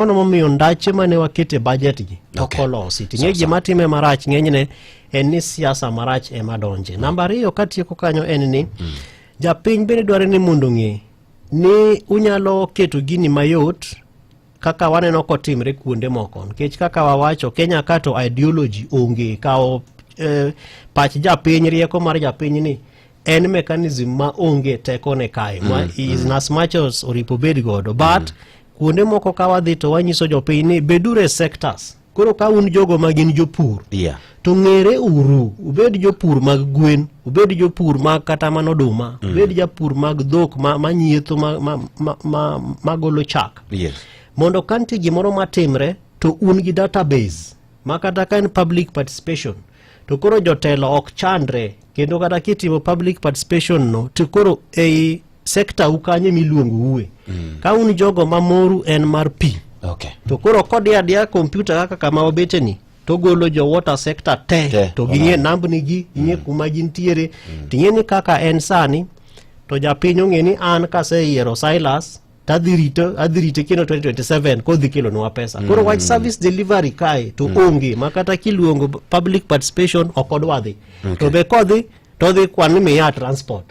Mano momiyo ndache mane wakete budget gi pok olosi. Ting'e gima time marach ng'enyne en ni siasa marach ema donje. Namba ariyo katieko kanyo en ni japiny bende dware ni mondo ong'e ni unyalo keto gini mayot kaka waneno kotimre kuonde moko nikech kaka wawacho Kenya ka to ideology onge kawo pach japiny, rieko mar japiny ni en mechanism ma onge teko ne kae ma is as much as oripo bed godo, but kuonde moko ka wadhi to wanyiso jopiny ni beduru e sectors. Koro ka un jogo ma gin jopur to ng'ere uru, ubed jopur mag gwen, ubed jopur mag kata mana oduma, ubed japur mag dhok ma nyietho ma golo chak mondo ka nitie gimoro matimre to un gi database ma kata ka en public participation to koro jotelo ok chandre. Kendo kata kitimo public participation no to koro ei sector u kanyo miluongo ue ka un jogo ma moru en mar pi to koro kodi adiya kompyuta kaka kama wabete ni to golo jo water sector te, Te, to ging'e nambni gi, ging'e kuma gintiere, ting'e ni kaka en sani to japiny ong'e ni an kaseyiero Silas tadhi rito, adhi rite kendo 2027 kodhi kelonwa pesa. Koro wach service delivery kae to onge ma kata kiluongo public participation ok odwa dhi. To be kodhi to odhi kwan ni miya transport.